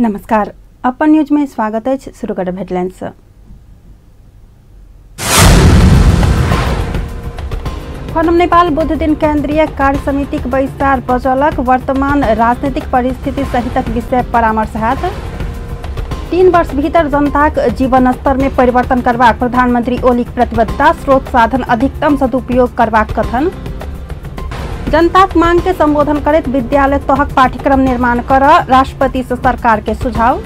नमस्कार, अपन न्यूज में स्वागत है। शुरू करब हेडलाइंस। फोरम नेपाल बुध दिन केंद्रीय कार्य समितिक बैसार बजौलक। वर्तमान राजनीतिक परिस्थिति सहितक विषय परामर्श हैत। 3 वर्ष भीतर जनताक जीवन स्तर में परिवर्तन करबाक प्रधानमंत्री ओलीक प्रतिबद्धता, स्रोत साधन अधिकतम सदुपयोग करबाक कथन। जनताक मांग के संबोधन करैत विद्यालय तहक पाठ्यक्रम निर्माण कर राष्ट्रपति से सरकार के सुझाव।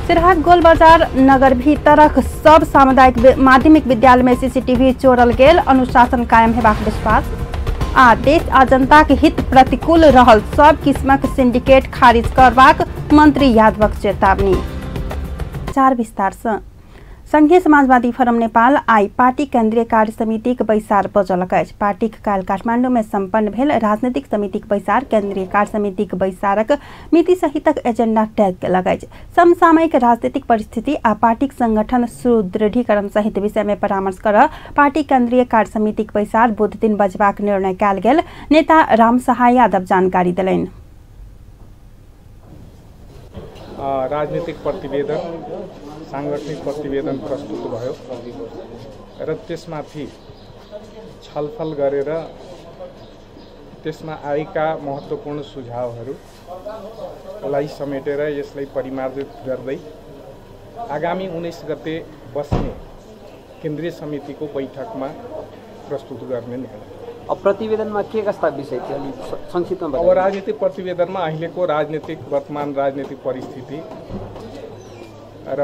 सिरहाक गोल बाजार नगर भीतरक सब सामुदायिक माध्यमिक विद्यालय में सीसीटीवी चोरल गेल, अनुशासन कायम हेबाक विश्वास। आ देश आ जनताक हित प्रतिकूल रहल सब किस्मक सिंडिकेट खारिज करबाक मंत्री यादवक चेतावनी। चार विस्तार से संघीय समाजवादी फोरम नेपाल आई पार्टी केंद्रीय कार्य समितिक बैसार बजौलक अछि। पार्टीक काल्हि काठमांडू में सम्पन्न भेल राजनीतिक समितिक बैसार केंद्रीय कार्य समितिक बैसारक मिति सहितक एजेंडा तय केलक अछि। समसामयिक राजनीतिक परिस्थिति आ पार्टीक संगठन सुदृढ़ीकरण सहित विषय में परामर्श कर पार्टी केंद्रीय कार्य समितिक बैसार बुध दिन बजबाक निर्णय कयल गेल नेता रामसहाय यादव जानकारी देलनि। राजनीतिक प्रतिवेदन, सांगठनिक प्रतिवेदन प्रस्तुत भयो र त्यसमाथि छलफल गरेर त्यसमा आएका महत्त्वपूर्ण सुझावहरूलाई समेटेर यसलाई परिमार्जित गर्दै आगामी 19 गते बस्ने केन्द्रीय समितिको बैठकमा प्रस्तुत गर्ने निर्णय। अब प्रतिवेदनमा के कस्ता विषय थियो अलि संक्षिप्तमा बताउनु। अब राजनीतिक प्रतिवेदनमा अहिलेको राजनीतिक वर्तमान राजनीतिक परिस्थिति र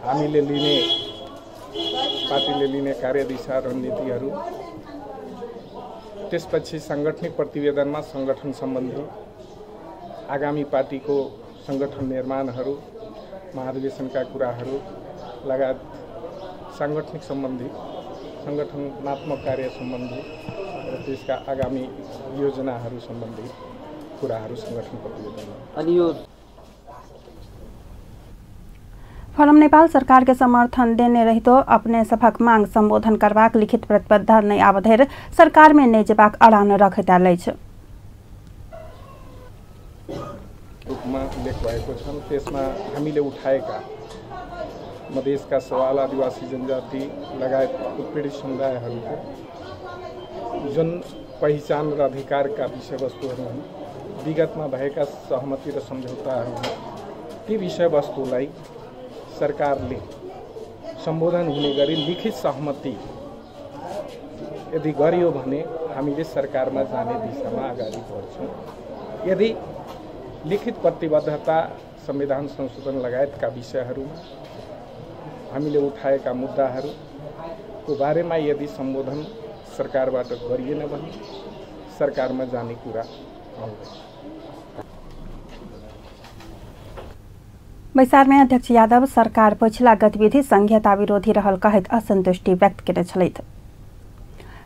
हामीले लिने पार्टीले लिने कार्यदिशा रणनीतिहरू, त्यसपछि सांगठनिक प्रतिवेदनमा संगठन सम्बन्धी आगामी पार्टीको संगठन निर्माणहरू, महाधिवेशनका कुराहरू लगायत सांगठनिक सम्बन्धी संगठनात्मक कार्य सम्बन्धी र त्यसका आगामी योजनाहरू सम्बन्धी कुराहरू संगठन प्रतिवेदनमा। अनि यो फोरम नेपाल सरकार के समर्थन देने रहितो अपने सभक मांग संबोधन करबाक लिखित प्रतिबद्धता नहि आबधरि सरकार में नहि जेबाक अड़ान रखैत आयल अछि। रूपमा उल्लेख भएको छन्। त्यसमा हामीले उठाएका मधेसका सवाल, आदिवासी जनजाति लगायत उत्पीडित समुदायहरूको जुन पहिचान र अधिकारका विषयवस्तुहरू हुन्, विगतमा भएका सहमति र सम्झौताहरू हुन्, ती विषयवस्तुलाई सरकारले सम्बोधन हुने गरी लिखित सहमति यदि गरियो भने हामीले सरकारमा जाने दिशामा अगाडि बढ्छौँ। यदि लिखित प्रतिबद्धता संविधान संशोधन लगायतका विषयहरूमा हामीले उठाएका मुद्दाहरूको बारेमा यदि सम्बोधन सरकारबाट गरिएन भने सरकारमा जाने कुरा आउँदैन। बैसार में अध्यक्ष यादव सरकार पछिला गतिविधि संघीयता विरोधी रहल कहैत असंतुष्टि व्यक्त केने छलथि।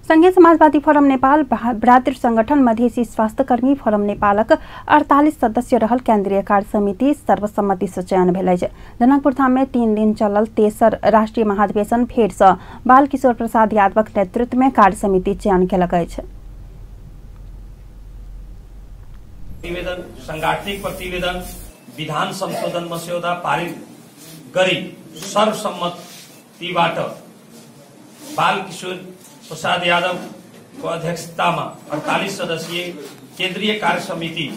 संघीय समाजवादी फोरम नेपाल भ्रातृ संगठन मधेसी स्वास्थ्यकर्मी फोरम नेपालक 48 सदस्य रहल केंद्रीय कार्य समिति सर्वसम्मति से चयन भेल अछि। जनकपुरधाम में 3 दिन चलल तेसर राष्ट्रीय महाधिवेशन फेर से बालकिशोर प्रसाद यादवक नेतृत्व में कार्य समिति चयन केलक अछि। प्रतिवेदन, सांगठनिक प्रतिवेदन, विधान संशोधन मस्यौदा पारित गरी सर्वसम्मतिबाट बालकिशोर प्रसाद यादवको अध्यक्षतामा 48 सदस्यीय केन्द्रीय कार्य समिति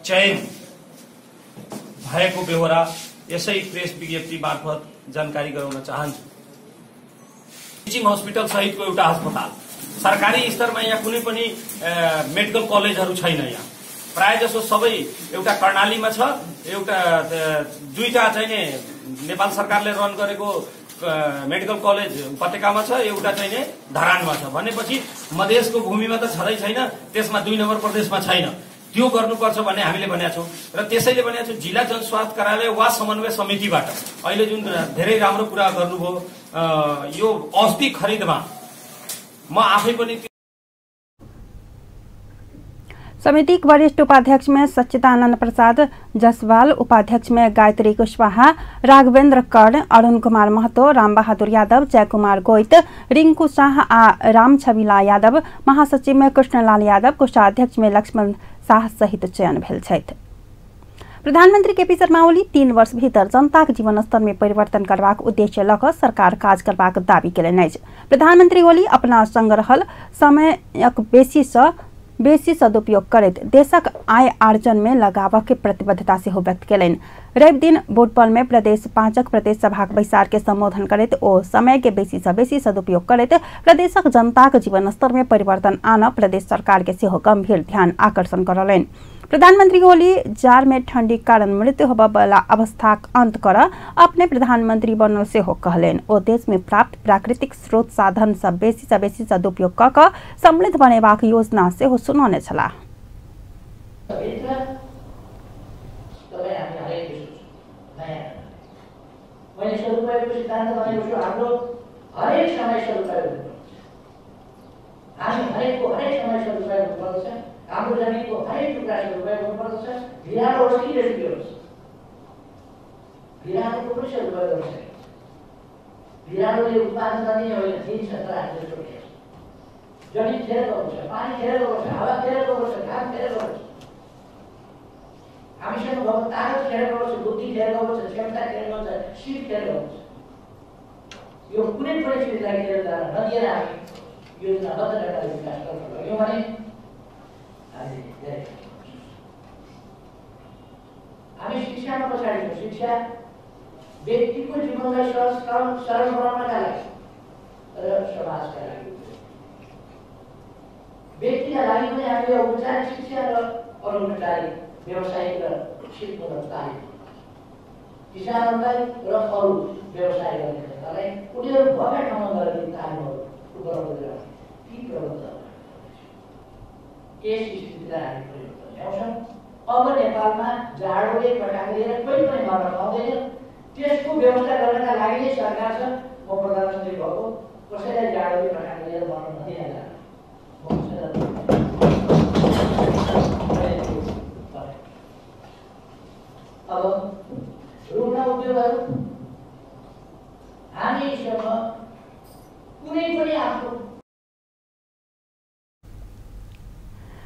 चयन भएको बेहोरा यसै प्रेस विज्ञप्ति मार्फत जानकारी गराउन चाहन्छु। टिचिङ हस्पिटल सहितको एउटा अस्पताल सरकारी स्तरमा यहाँ कुनै पनि मेडिकल कलेजहरू छैन। यहाँ प्राय जसो सबै एउटा कर्णालीमा छ, एउटा दुईटा चाहिँ नि नेपाल सरकारले रन गरेको मेडिकल कलेज उपत्यकामा छ, एउटा चाहिँ नि धरानमा छ। भनेपछि मधेसको भूमिमा त छँदै छैन, त्यसमा 2 नम्बर प्रदेशमा छैन। त्यो गर्नुपर्छ भन्ने हामीले भनेका छौँ र त्यसैले भनेका छौँ जिल्ला जनस्वास्थ्य कार्यालय वा समन्वय समितिबाट अहिले जुन धेरै राम्रो कुरा गर्नुभयो यो औषधि खरिदमा म आफै पनि समितिक वरिष्ठ उपाध्यक्ष में सच्चिदानंद प्रसाद जसवाल, उपाध्यक्ष में गायत्री कुशवाहा, राघवेंद्र कर्ण, अरुण कुमार महतो, रामबहादुर यादव, जय कुमार गोइत, रिंकू शाह आ राम छबिला यादव, महासचिव में कृष्णलाल यादव, कोषाध्यक्ष में लक्ष्मण शाह सहित चयन भेल छथि। प्रधानमंत्री केपी शर्मा ओली 3 वर्ष भीतर जनताक जीवन स्तर में परिवर्तन करबाक उद्देश्य लऽ कऽ सरकार काज करबाक दावी केलनि अछि। प्रधानमंत्री ओली अपना संग रहल समयक बेसी सँ बेसी सदुपयोग करैत देशक आय आर्जन में लगाबक प्रतिबद्धता सेहो व्यक्त केलनि। रवि दिन बोटपल में प्रदेश 5 प्रदेश सभाक बैसार के संबोधन करैत ओ समय के बेसी सँ बेसी सदुपयोग करैत प्रदेशक जनताक जीवन स्तर में परिवर्तन आनऽ प्रदेश सरकार के सेहो गंभीर ध्यान आकर्षण करौलनि। प्रधानमंत्री ओली जार में ठंडी कारण मृत्यु होबय वाला अवस्थाक अंत कर अपने प्रधानमंत्री बनल सेहो कहलनि। ओ देश में प्राप्त प्राकृतिक स्रोत साधन सब बेसी सँ बेसी सदुपयोग कऽ कऽ समृद्ध बनेबाक योजना सेहो सुनौने छलाह। हाम्रो जमिनको हरेक टुक्रा सदुपयोग हुनुपर्दछ। भिरालो होस् कि जेसुकै होस्, भिरालोको पनि सदुपयोग गर्न सकिन्छ। भिरालोले उत्पादन नदिने होइन, दिन्छ, तर हामीले छोडिएको छ। जमिन खेर गएको छ, पानी खेर गएको छ, हावा खेर गएको छ, घाम खेर गएको छ, हामीसँग भएको तागत खेर गएको छ, बुद्धि खेर गएको छ, क्षमता खेर गएको छ, सिप खेर गएको छ। यो कुनै पनि चिजलाई खेर जान नदिएर हामी योजनाबद्ध ढङ्गले विकास गर्न सक्यौँ भने हामी शिक्षामा पछाडि छौँ। शिक्षा व्यक्तिको जीवनलाई सहज सरल बनाउनका लागि र समाजका लागि, व्यक्तिका लागि पनि हामीले औपचारिक शिक्षा र अनौपचारिक व्यावसायिक र शिल्पमूलक तालिम, किसानहरूलाई र अरू व्यवसाय गर्ने जनतालाई उनीहरू भएका ठाउँमा गएर ती तालिमहरू उपलब्ध गराउने ती प्रबन्ध यस स्थितिलाई हामी परिवर्तन ल्याउँछौँ। अब नेपालमा जाडोले कटाएर कोही पनि मर्न पाउँदैन। त्यसको व्यवस्था गर्नका लागि नै सरकार छ। म प्रधानमन्त्री भएको कसैलाई जाडोले कटाएर मर्न नदिन अब रुग्ण उद्योगहरू हामीसँग कुनै पनि आफ्नो।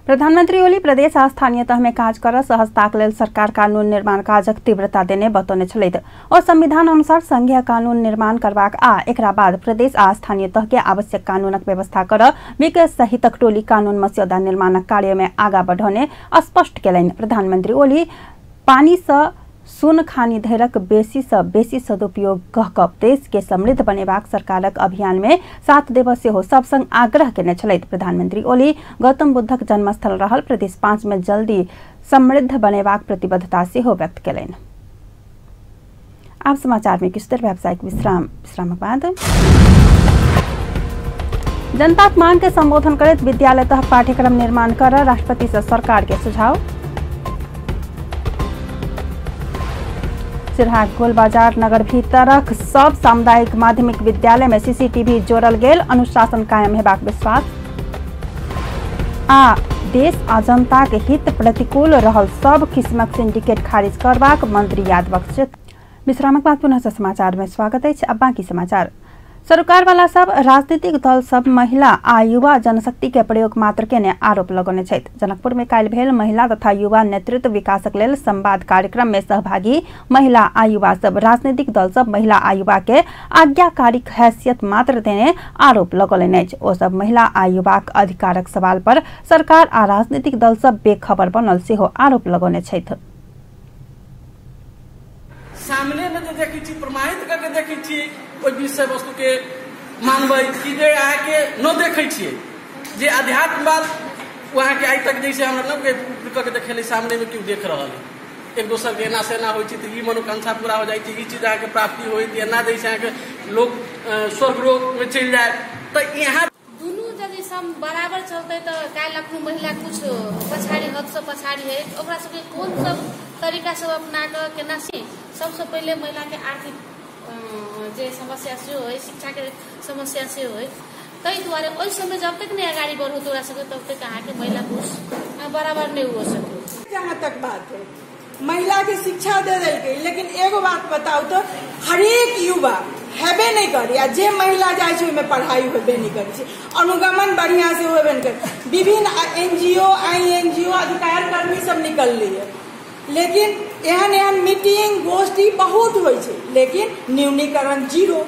प्रधानमंत्री ओली प्रदेश आ स्थानीय तह में काज कर सहजताक लेल सरकार कानून निर्माण काजक तीव्रता देने बतौने छलथि। ओ संविधान अनुसार संघीय कानून निर्माण करबाक आ एकरा बाद प्रदेश आ स्थानीय तह के आवश्यक कानूनक व्यवस्था कर विकास सहितक टोली कानून मस्यौदा निर्माणक कार्य में आगा बढ़ौने स्पष्ट केलनि। प्रधानमंत्री ओली पानी सँ सुन खानी धैरक बेसी सँ बेसी सदुपयोग कऽ कऽ देश के समृद्ध बनेबाक सरकारक अभियान में साथ देबऽ सेहो सब संग आग्रह केने छलथि। प्रधानमंत्री ओली गौतम बुद्धक जन्मस्थल रहल प्रदेश 5 में जल्दी समृद्ध बनेबाक प्रतिबद्धता सेहो व्यक्त केलनि। आब समाचार में किछु देर व्यावसायिक विश्राम, विश्रामक बाद जनताक मांग के संबोधन करैत विद्यालय तहक पाठ्यक्रम निर्माण कर राष्ट्रपति सँ सरकार के सुझाव। सिरहा गोलबाजार नगर भीतरक सब सामुदायिक माध्यमिक विद्यालय में सीसीटीवी जोड़ल गेल, अनुशासन कायम हेबाक विश्वास। आ देश आ जनताक हित प्रतिकूल रहल सब किस्मक सिंडिकेट खारिज करबाक मंत्री यादवक चेत। विश्रामक बाद पुनः समाचार में स्वागत अछि। अब बाकी समाचार। सरकार वाला सब राजनीतिक दल सब महिला आ युवा जनशक्ति के प्रयोग मात्र केने आरोप लगौने छथि। जनकपुर में काल्हि भेल महिला तथा युवा नेतृत्व विकासक लेल संवाद कार्यक्रम में सहभागी महिला आ युवा सब राजनीतिक दल सब महिला आ युवा के आज्ञाकारी हैसियत मात्र देने आरोप लगौलनि अछि। ओ सब महिला आ युवाक अधिकारक सवाल पर सरकार आ राजनीतिक दल सब बेखबर बनल सेहो आरोप लगौने छथि। सामने में देखै छी, प्रमाणित करके देखै छी, ओहि विषय वस्तु के मानबै कि जे अहाँके न देखै छियै जे अध्यात्मवाद वहाँके आइ तक जैसे हमरा न कऽ के देखेलै सामने में केओ देख रहल है एक दोसर के एना से एना होइ छै तऽ ई मनोकांक्षा पूरा हो जाइ छै, ई चीज अहाँके प्राप्ति होइत, एना जैसे अहाँके लोक स्वर्ग रोग में चलि जाए। तऽ यहाँ दुनू यदि सम बराबर चलतै तऽ काल्हि अखनो महिला कुछ पछाड़ी हदसँ पछाड़ी है, ओकरा सबके कोन सब तरीका सब अपना कऽ केना से सबसँ पहिले महिला के आर्थिक जे समस्या सेहो है, शिक्षा के समस्या सेहो है, ताहि दुआरे ओहि समय जब तक नहीं अगाडि बढ़ो तोरा सबके तब तक अहाँके महिला पुरुष बराबर नहीं हो सके। जहाँ तक बात है महिला के शिक्षा दे देलकै, लेकिन एगो बात बताउ तो हरेक युवा हेबे नहीं करी आ जे महिला जाइ छै ओहिमे पढ़ाई होबे नहीं करै छै, अनुगमन बढ़िया से होबे नहीं करी। विभिन्न एनजीओ आईएनजीओ अधिकार कर्मी सब निकललै है, लेकिन एहन एहन मीटिंग गोष्ठी बहुत होइ छै, लेकिन न्यूनीकरण जीरो।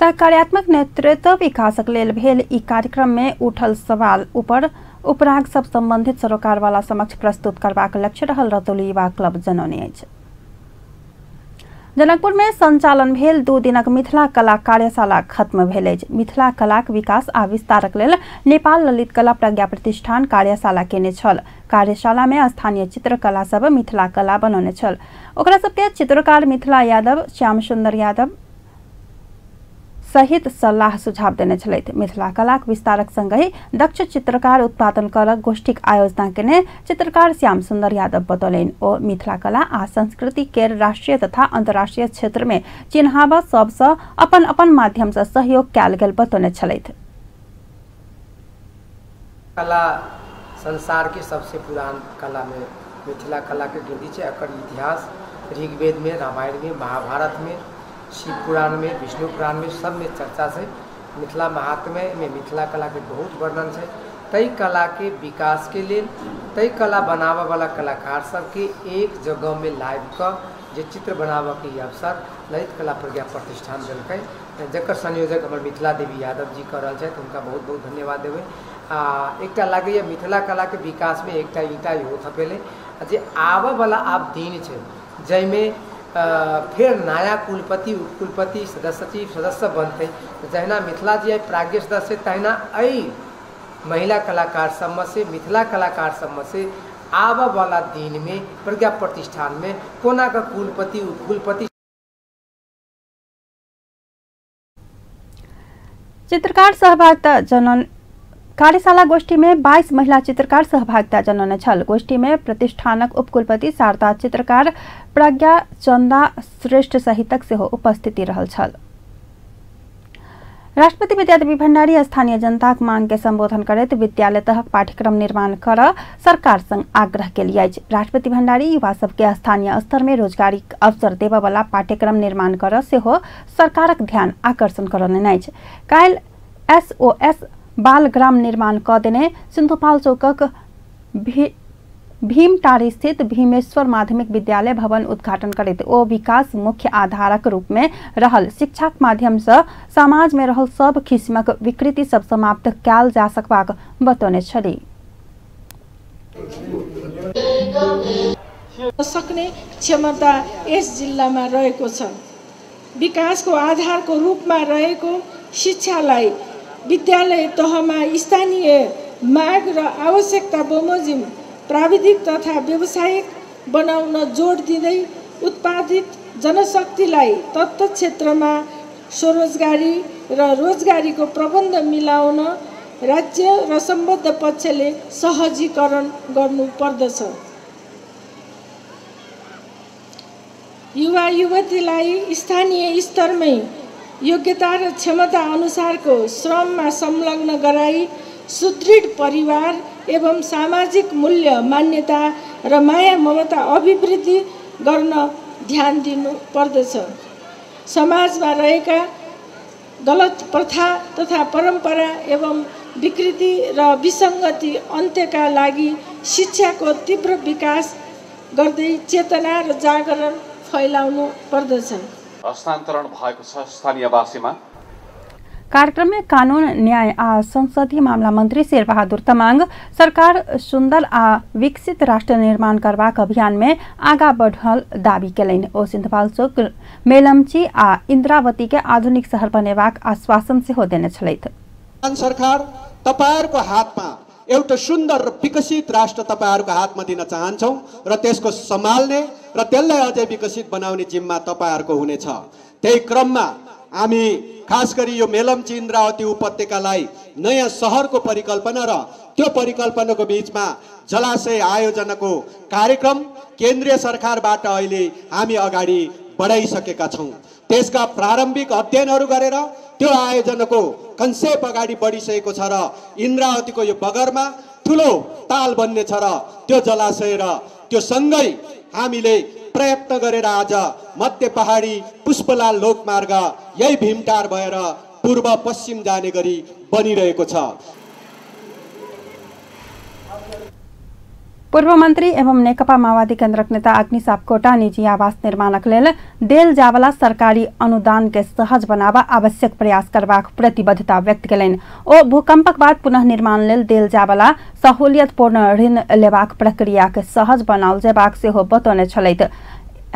सहकार्यात्मक नेतृत्व विकासक लेल भेल ई कार्यक्रम में उठल सवाल ऊपर उपराग सब संबंधित सरोकारवाला समक्ष प्रस्तुत करबाक लक्ष्य रहल रतौली युवा क्लब जनौने अछि। जनकपुर में संचालन भेल 2 दिनक मिथिला कला कार्यशाला खत्म भेल अछि। मिथिला कलाक विकास आ विस्तारक लेल नेपाल ललित कला प्रज्ञा प्रतिष्ठान कार्यशाला केने छल। कार्यशाला में स्थानीय चित्रकला सब मिथिला कला बनौने छल। ओकरा सबके चित्रकार मिथिला यादव, श्याम सुंदर यादव सहित सल्लाह सुझाव देने छलथि। मिथिला कलाक विस्तारक संगहि दक्ष चित्रकार उत्पादन करक गोष्ठीक आयोजना केने चित्रकार श्याम सुंदर यादव बतौलनि। ओ मिथिला कला आ संस्कृति केर राष्ट्रीय तथा अंतर्राष्ट्रीय क्षेत्र में चिन्हाब सबसँ अपन अपन माध्यम से सहयोग कयल गेल बतौने छलथि। कला संसार के सबसे पुरान कला में मिथिला कला के गिनती छै। एकर इतिहास ऋग्वेद में, रामायण में, महाभारत में, शिव पुराण में, विष्णु पुराण में सब में चर्चा है। मिथिला महात्म्य में मिथिला कला के बहुत वर्णन है। तई कला के विकास के लिए तई कला बनावे वाला कलाकार सबके एक जगह में लाइव क जे चित्र बनावे के अवसर ललित कला प्रज्ञा प्रतिष्ठान देलकै, जकर संयोजक हमर मिथिला देवी यादव जी कर रहल छथि, हुनका बहुत बहुत धन्यवाद देबै। आ एकटा लागैए मिथिला कला के विकास में एकटा ईंटा इहो थपेलै जे आबऽ वाला आब दिन छै जाहिमे फेर नया कुलपति, उपकुलपति, सदस्य सचिव, सदस्य बनतै। जहिना मिथिला जी प्राज्ञ सदस्य तहिना एहि महिला कलाकार सबमे से, मिथिला कलाकार सबमे से आबऽ वाला दिनमे प्रज्ञा प्रतिष्ठानमे कोना कऽ कुलपति, उपकुलपति। चित्रकार सहभागिता जनन कार्यशाला गोष्ठी में 22 महिला चित्रकार सहभागिता जनौने छल। गोष्ठी में प्रतिष्ठानक उपकुलपति शारदा चित्रकार प्रज्ञा चंदा श्रेष्ठ सहितक सेहो उपस्थिति रहल छल। राष्ट्रपति विद्यादेवी भण्डारी स्थानीय जनताक मांग के संबोधन करैत विद्यालय तहक पाठ्यक्रम निर्माण कर सरकार संग आग्रह केलिए अछि। राष्ट्रपति भण्डारी युवा सबके स्थानीय स्तर में रोजगारी अवसर देबय पाठ्यक्रम निर्माण कर सेहो सरकारक ध्यान आकर्षण करौलनि अछि। काल्हि एसओएस बाल ग्राम निर्माण क देने सिन्धुपाल चौकक भीमटारी स्थित भीमेश्वर माध्यमिक विद्यालय भवन उद्घाटन करैत ओ विकास मुख्य आधारक रूप में रहल शिक्षाक माध्यम से समाज में रहल सब किसिमक विकृति सब समाप्त कयल जा सकबाक बतौने छली। सक्ने क्षमता यस जिल्लामा रहेको छ। विकासको आधारको रूपमा रहेको शिक्षालाई विद्यालय तहमा स्थानीय माग र आवश्यकता बमोजिम प्राविधिक तथा व्यावसायिक बनाउन जोड दिँदै उत्पादित जनशक्तिलाई तत्त क्षेत्रमा स्वरोजगारी र रोजगारीको प्रबन्ध मिलाउन राज्य र सम्बद्ध पक्षले सहजीकरण गर्नुपर्दछ। युवा युवतीलाई स्थानीय स्तरमै योग्यता र क्षमता अनुसारको श्रममा संलग्न गराई सुदृढ परिवार एवं सामाजिक मूल्य मान्यता र माया ममता अभिवृद्धि गर्न ध्यान दिनु पर्दछ। समाजमा रहेका गलत प्रथा तथा परम्परा एवं विकृति र विसङ्गति अन्त्यका लागि शिक्षाको तीव्र विकास गर्दै चेतना र जागरण फैलाउनु पर्दछ। हस्तान्तरण भएको छ स्थानीयवासीमा। कार्यक्रम में कानून न्याय आ संसदीय मामला मंत्री शेरबहादुर तमांग सरकार सुंदर आ विकसित राष्ट्र निर्माण करबाक अभियान में आगा बढ़ल दावी केलनि। ओ सिन्धुपाल चौक, मेलम्ची आ इंद्रावती के आधुनिक शहर बनेबाक आश्वासन सेहो देने छलथि। सरकार तपाईहरुको हातमा एउटा सुन्दर र विकसित राष्ट्र तपाईहरुको हातमा दिन चाहन्छौं र त्यसको सम्हाल्ने र त्यसलाई अझै विकसित बनाउने जिम्मा तपाईहरुको हुनेछ। त्यही क्रममा हामी खास गरी यो मेलम्ची इन्द्रावती उपत्यकालाई नयाँ शहरको परिकल्पना र त्यो परिकल्पनाको बीचमा जलाशय आयोजनाको कार्यक्रम केन्द्रीय सरकारबाट अहिले हामी अगाडि बढाइसकेका छौँ। त्यसका प्रारम्भिक अध्ययनहरू गरेर त्यो आयोजनाको कन्सेप्ट अगाडि बढिसकेको छ र इन्द्रावतीको यो बगरमा ठुलो ताल बन्ने छ र त्यो जलाशय र त्यो सँगै हामीले प्रयत्न गरेर आज मध्य पहाडी पुष्पलाल लोकमार्ग यही भीमटार भएर पूर्व पश्चिम जाने गरी बनिरहेको छ। पूर्व मंत्री एवं नेकपा माओवादी केन्द्रक नेता अग्नि सापकोटा निजी आवास निर्माणक लेल देल जावला सरकारी अनुदान के सहज बनाबा आवश्यक प्रयास करबाक प्रतिबद्धता व्यक्त केलनि। ओ भूकंपक बाद पुनः निर्माण लेल देल जावला सहूलियतपूर्ण ऋण लेबाक प्रक्रिया के सहज बनाओल जेबाक सेहो बतौने छलथि।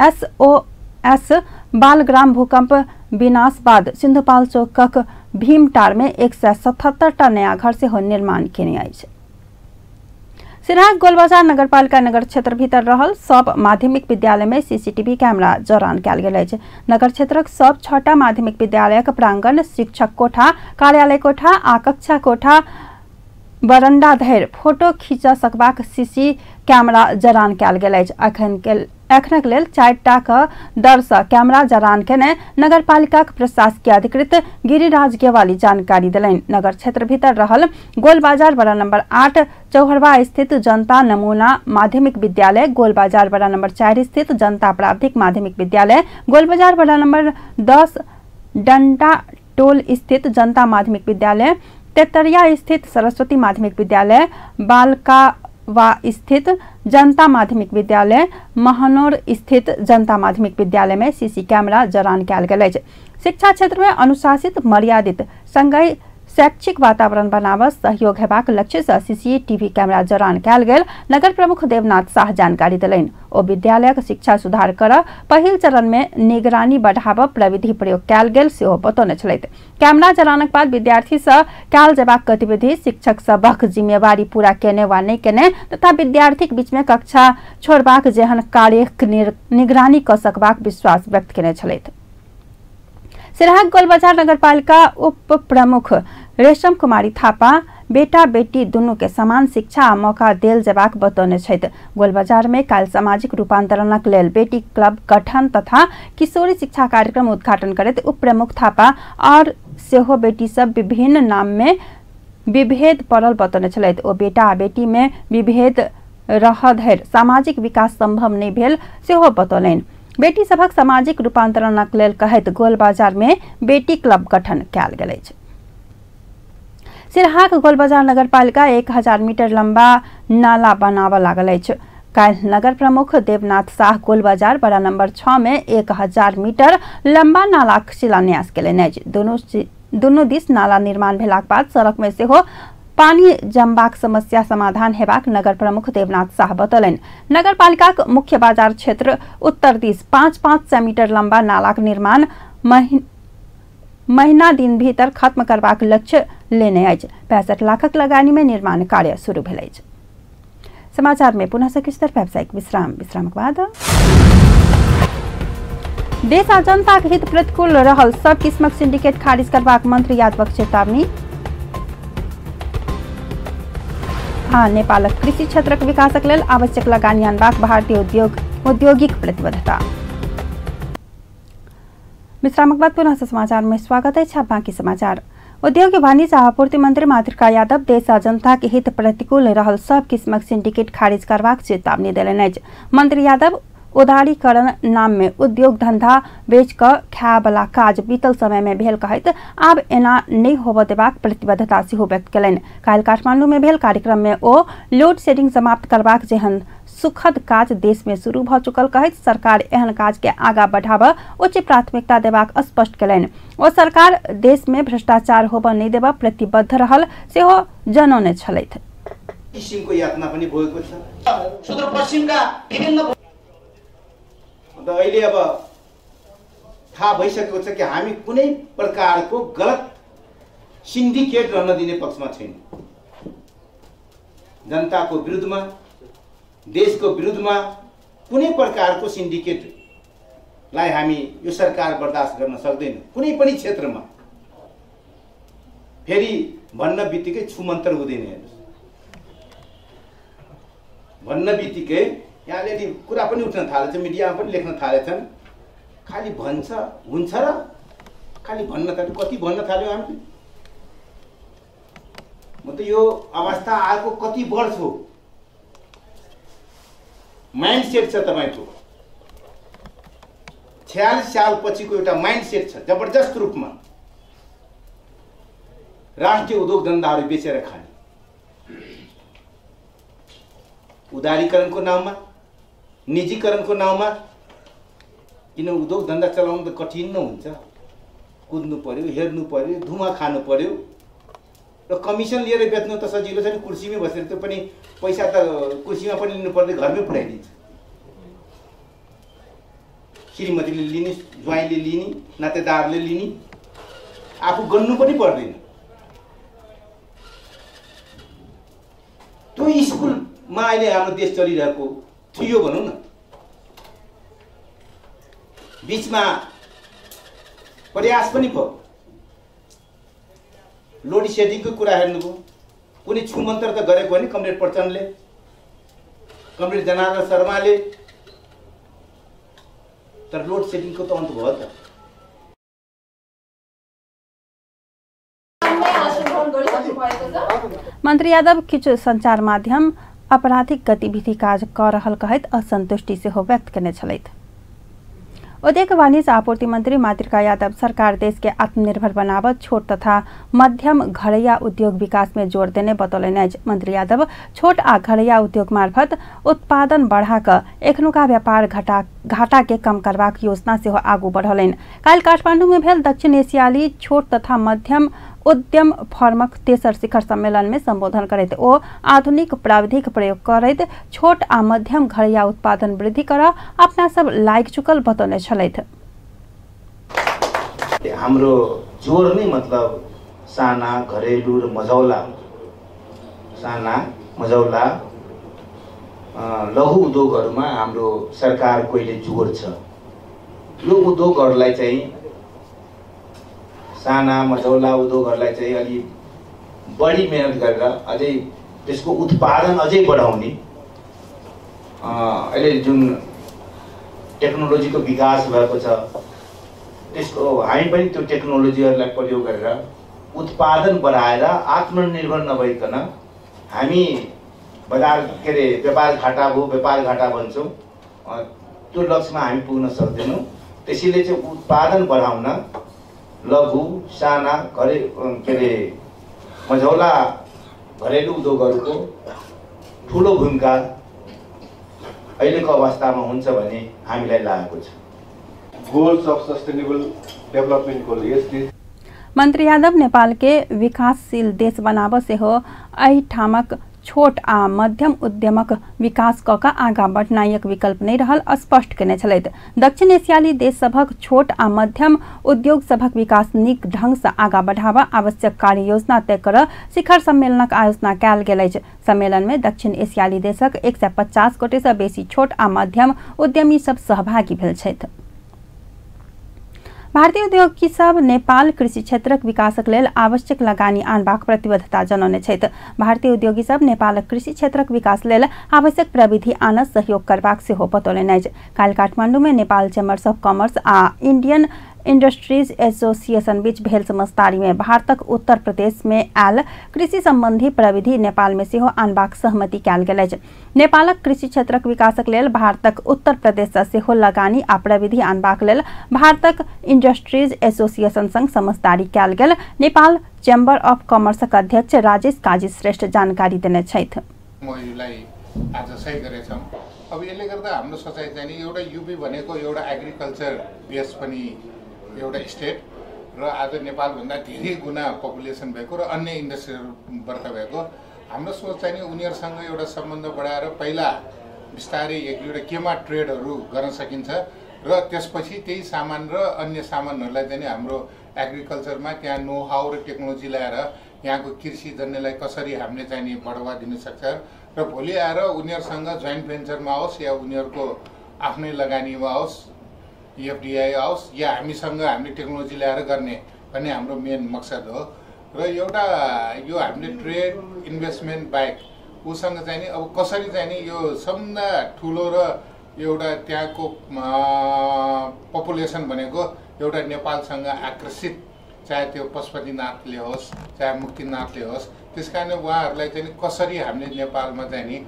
एसओएस बालग्राम भूकंप विनाश बाद सिन्धुपाल चौकक भीमटार में 177टा नया घर सेहो निर्माण केने अछि। सिराहा गोलबजार नगरपालिका नगर क्षेत्र भीतर रहल सब माध्यमिक विद्यालय में सीसीटीवी कैमरा जड़ान कयल गेल अछि। नगर क्षेत्रक सब 6टा माध्यमिक विद्यालयक प्रांगण, शिक्षक कोठा, कार्यालय कोठा आ कक्षा कोठा बरंडा धरि फोटो खींच सकबाक सीसी कैमरा जड़ान कयल गेल अछि। एखनक लेल 4टा क दर से कैमरा जड़ान केने नगरपालिकाक प्रशासकीय अधिकृत गिरिराज गेवाली जानकारी देलनि। नगर क्षेत्र भीतर रहल गोलबाजार वडा नंबर 8 चौहरवा स्थित जनता नमूना माध्यमिक विद्यालय, गोलबाजार वडा नंबर 4 स्थित जनता प्राविधिक माध्यमिक विद्यालय, गोलबाजार वडा नंबर 10 डंडा टोल स्थित जनता माध्यमिक विद्यालय, तेतरिया स्थित सरस्वती माध्यमिक विद्यालय, बालकावा स्थित जनता माध्यमिक विद्यालय, महनौर स्थित जनता माध्यमिक विद्यालय में सीसी कैमरा जड़ान कयल गेल अछि। शिक्षा क्षेत्र में अनुशासित, मर्यादित संगहि शैक्षिक वातावरण बनाबऽ सहयोग हेबाक लक्ष्य से सीसीटीवी कैमरा जड़ान कयल गेल नगर प्रमुख देवनाथ शाह जानकारी देलनि। ओ विद्यालयक शिक्षा सुधार करऽ पहिल चरण में निगरानी बढ़ाबऽ प्रविधि प्रयोग कयल गेल सेहो बतौने छलथि। कैमरा जड़ानक बाद विद्यार्थी सँ कयल जेबाक गतिविधि, शिक्षक सभक जिम्मेवारी पूरा केने वा नहि केने तथा विद्यार्थीक बीच में कक्षा छोड़बाक जेहन कार्यक निगरानी कऽ सकबाक विश्वास व्यक्त केने छलथि। सिराहाक गोलबजार नगरपालिका उप प्रमुख रेशम कुमारी थापा बेटा बेटी दुनू के समान शिक्षा आ मौका देल जेबाक बतौने छथि। गोलबजार में काल्हि सामाजिक रूपांतरणक लेल बेटी क्लब गठन तथा किशोरी शिक्षा कार्यक्रम उद्घाटन करैत उप प्रमुख थापा और सेहो बेटी सब विभिन्न नाम में विभेद पड़ल बतौने छलथि। ओ बेटा आ बेटी में विभेद रह धरि सामाजिक विकास संभव नहि भेल सेहो बतौलनि। बेटी सभक सामाजिक रूपांतरणक लेल कहैत गोलबाजार में बेटी क्लब गठन कयल गेल अछि। सिरहाक गोलबजार नगरपालिका 1000 मीटर लंबा नाला बनाबऽ लागल अछि। काल्हि नगर प्रमुख देवनाथ शाह गोलबाजार वडा नंबर 6 में 1000 मीटर लंबा नालाक शिलान्यास केलनि अछि। दुनू दिस नाला निर्माण भेलाक बाद सड़क में सेहो पानी जमबाक समस्या समाधान हेबाक नगर प्रमुख देवनाथ शाह बतौलनि। नगरपालिकाक मुख्य बाजार क्षेत्र उत्तर दिस 5-5 मीटर लंबा नालाक निर्माण महीना दिन भीतर खत्म करबाक लक्ष्य लेने अछि। 65 लाखक लगानी में निर्माण कार्य शुरू भेल अछि। समाचार में पुनः सकिस्तर व्यावसायिक विश्राम। विश्रामक बाद देश आ जनताक हित प्रतिकूल रहल सब किस्मक सिंडिकेट खारिज करबाक मंत्री यादवक चेतावनी। नेपालक कृषि क्षेत्रक विकासक लेल आवश्यक लगानी अनबाक भारतीय औद्योगिक प्रतिबद्धता। विश्रामक बाद पुनः समाचार में स्वागत है। बाकी समाचार। उद्योग वाणिज्य आपूर्ति मंत्री मातृका यादव देश आ जनता के हित प्रतिकूल रहल सब किस्मक सिंडिकेट खारिज करबाक चेतावनी देलनि अछि। मंत्री यादव उदारीकरण नाम में उद्योग धंधा बेच कऽ खायवला काज बीतल समय में भेल कहैत आब एना नहि होबऽ देबाक प्रतिबद्धता सेहो व्यक्त केलनि। काल्हि काठमांडू में भेल कार्यक्रम में ओ लोड शेडिंग समाप्त करबाक जेहन सुखद काज देश में शुरू भऽ चुकल कहैत सरकार एहन काज के आगा बढ़ाबऽ उच्च प्राथमिकता देबाक स्पष्ट केलनि। ओ सरकार देश में भ्रष्टाचार होबऽ नहि देबऽ प्रतिबद्ध रहल सेहो जनौने छलथि। किसिमको यातना पनि भोगेको छ। सुदूरपश्चिमका विभिन्न अन्त अहिले अब थाहा भइसकेको छ कि हामी कुनै प्रकारको गलत सिन्डिकेट रहन दिने पक्षमा छैनौँ। जनताको विरुद्धमा, देशको विरुद्धमा कुनै प्रकारको सिन्डिकेटलाई हामी यो सरकार बर्दाश्त गर्न सक्दैन कुनै पनि क्षेत्रमा। फेरि भन्न बित्तिकै छुमन्त्र हुँदैन। हेर्नुहोस्, भन्न बित्तिकै यहाँ अलिअलि कुरा पनि उठ्न थालेछ, मिडियामा पनि लेख्न थालेछन्। खालि भन्छ हुन्छ र खालि भन्न थाल्यो, कति भन्न थाल्यो हामीले। म त यो अवस्था आएको कति वर्ष हो, माइन्ड सेट छ तपाईँको 46 साल पछिको एउटा माइन्ड सेट छ जबरजस्त रूपमा राष्ट्रिय उद्योग धन्दाहरू बेचेर खाने। उदारीकरणको नाममा, निजीकरणको नाममा। किन उद्योग धन्दा चलाउनु त कठिन नै हुन्छ, कुद्नु पर्यो, हेर्नु पर्यो, धुवा खानु पर्यो र कमिसन लिएर बेच्नु त सजिलो छ नि, कुर्सीमै बसेर त्यो पनि पैसा त कुर्सीमा पनि लिनु पर्दैन, घरमै पुर्याइदिन्छ। श्रीमतीले लिने, ज्वाइँले लिने, नातेदारले लिने, आफू गन्नु पनि पर्दैन। त्यो स्कुलमा अहिले हाम्रो देश चलिरहेको थियो भनौँ न। बिचमा प्रयास पनि भयो, लोड सेडिङको कुरा हेर्नुभयो, कुनै छुमन्त्र त गरेको हो नि कमरेड प्रचण्डले, कमरेड जनार्दन शर्माले, तर लोड सेडिङको त अन्त भयो त। मन्त्री यादव किछु संचार माध्यम आपराधिक गतिविधि काज क रहल कहैत असंतुष्टि सेहो व्यक्त केने छलथि। उद्योग वाणिज्य आपूर्ति मंत्री मातृका यादव सरकार देश के आत्मनिर्भर बनाव छोट तथा मध्यम घरैया उद्योग विकास में जोर देने बतौलनि अछि। मंत्री यादव छोट आ घरैया उद्योग मार्फत उत्पादन बढ़ाक एखनुका व्यापार घाटा के कम करबाक योजना सेहो आगू बढ़ौलनि। काल्हि काठमांडू में भेल दक्षिण एशियाली छोट तथा मध्यम उद्यम फोरमक तेसर शिखर सम्मेलन में संबोधन करैत ओ आधुनिक प्राविधिक प्रयोग करैत छोट आ मध्यम घरैया उत्पादन वृद्धि कर अपना सब लागि चुकल बतौने छलथि। हाम्रो जोर नै मतलब साना घरेलु र मझौला, साना मझौला लघु उद्योगहरुमा हाम्रो सरकारको अहिले जोर छ। यो उद्योगहरुलाई चाहिँ साना मझौला उद्योगहरुलाई चाहिँ अलि बढी मेहनत गरेर अझै त्यसको उत्पादन अझै बढाउने, अहिले जुन टेक्नोलोजीको विकास भएको छ त्यसको हामी पनि त्यो टेक्नोलोजीहरूलाई प्रयोग गरेर उत्पादन बढाएर आत्मनिर्भर नभइकन हामी बजार के अरे व्यापार घाटा भयो, व्यापार घाटा भन्छौँ, त्यो लक्ष्यमा हामी पुग्न सक्दैनौँ। त्यसैले चाहिँ उत्पादन बढाउन लघु साना घरे के अरे मझौला घरेलु उद्योगहरूको ठुलो भूमिका अहिलेको अवस्थामा हुन्छ भन्ने हामीलाई लागेको छ। Goals of sustainable development goal SDG. मंत्री यादव नेपाल के विकासशील देश बनाब सेहो एहि ठामक छोट आ मध्यम उद्यमक विकास क क आगाँ बढ़नाइक विकल्प नहि रहल स्पष्ट केने छलथि। दक्षिण एशियाली देश सभक छोट आ मध्यम उद्योग सभक विकास नीक ढंग सँ आगाँ बढ़ाबऽ आवश्यक कार्य योजना तय कर शिखर सम्मेलनक आयोजना कयल गेल अछि। सम्मेलन में दक्षिण एशियाली देशक 150 गोटे सँ बेसी छोट आ मध्यम उद्यमी सब सहभागी भेल छथि। भारतीय उद्योगी सब नेपाल कृषि क्षेत्रक विकासक लेल आवश्यक लगानी आनबाक प्रतिबद्धता जनौने छथि। भारतीय उद्योगी सब नेपालक कृषि क्षेत्रक विकास लेल आवश्यक प्रविधि आन सहयोग करबाक सेहो बतौलनि अछि। काल्हि काठमांडू में नेपाल चैम्बर्स ऑफ कॉमर्स आ इंडियन इंडस्ट्रीज एसोसिएशन बीच भेल समझदारी में भारतक उत्तर प्रदेश में आयल कृषि संबंधी प्रविधि नेपाल में सेहो आनबाक सहमति कयल गेल अछि। नेपालक कृषि क्षेत्रक विकासक लेल भारतक उत्तर प्रदेश सँ सेहो लगानी आ प्रविधि आनबाक लेल भारतक इंडस्ट्रीज एसोसिएशन संग समझदारी कयल गेल नेपाल चैम्बर ऑफ कॉमर्सक अध्यक्ष राजेश काजी श्रेष्ठ जानकारी देने छथि। आज सही गरेछौँ। अब यसले गर्दा हाम्रो सोचाइ चाहिँ एउटा युपी भनेको एउटा एग्रिकल्चर बेस पनि एउटा स्टेट र आज नेपालभन्दा धेरै गुणा पपुलेसन भएको र अन्य इन्डस्ट्रीहरू बढ्ता भएको हाम्रो सोच चाहिँ उनीहरूसँग एउटा सम्बन्ध बढाएर पहिला बिस्तारै एक दुईवटा केमा ट्रेडहरू गर्न सकिन्छ र त्यसपछि त्यही सामान र अन्य सामानहरूलाई चाहिँ हाम्रो एग्रिकल्चरमा त्यहाँ नो how र टेक्नोलोजी ल्याएर यहाँको कृषि जन्यलाई कसरी हामीले चाहिँ बढावा दिन सक्छ र भोलि आएर उनीहरूसँग जोइन्ट भेन्चरमा आओस् या उनीहरूको आफ्नै लगानीमा आओस्, एफडिआई आओस् या हामीसँग हामीले टेक्नोलोजी ल्याएर गर्ने भन्ने हाम्रो मेन मकसद हो। र एउटा यो हामीले ट्रेड इन्भेस्टमेन्ट बाहेक उसँग चाहिँ नि अब कसरी चाहिँ नि यो सबभन्दा ठुलो र एउटा त्यहाँको पपुलेसन भनेको एउटा नेपालसँग आकर्षित, चाहे त्यो पशुपतिनाथले होस् चाहे मुक्तिनाथले होस्, त्यस कारण उहाँहरूलाई चाहिँ कसरी हामीले नेपालमा चाहिँ नि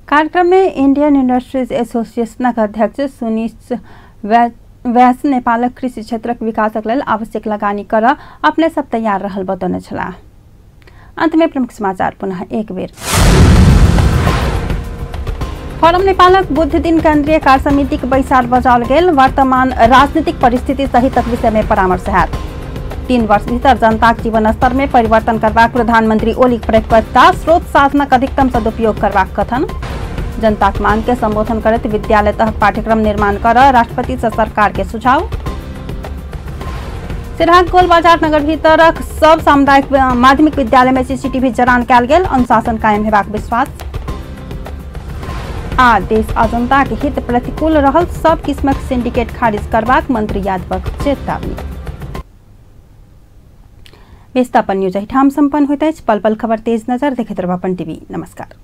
कार्यक्रम में इंडियन इंडस्ट्रीज एसोसिएशनक अध्यक्ष सुनीश वैश्य नेपालक कृषि क्षेत्रक विकासक लेल आवश्यक लगानी कर अपने सब तैयार रहल बतौने छलाह। अंत में प्रमुख समाचार पुनः एक बेर। फोरम नेपालक बुध दिन केन्द्रीय कार्य समितिक बैसार बजाओल गेल। वर्तमान राजनीतिक परिस्थिति सहितक विषय में परामर्श हैत। 3 वर्ष भीतर जनताक जीवन स्तर में परिवर्तन करबाक प्रधानमंत्री ओलीक प्रतिबद्धता, स्रोत साधनक अधिकतम सदुपयोग करबाक कथन। जनताक मांग के संबोधन करैत विद्यालय तहक पाठ्यक्रम निर्माण कर राष्ट्रपति से सरकार के सुझाव। सिरहाक गोल बाजार नगर भीतरक सब सामुदायिक माध्यमिक विद्यालय में सीसीटीवी जड़ान कयल गेल। अनुशासन कायम हेबाक विश्वास। आ देश आ जनता के हित प्रतिकूल रहल सब किस्मक सिंडिकेट खारिज करबाक मंत्री यादवक चेतावनी। व्यस्त अपन न्यूज एहिठाम सम्पन्न होइत अछि। पल पल खबर तेज नजर देखैत रहब अपन टीवी। नमस्कार।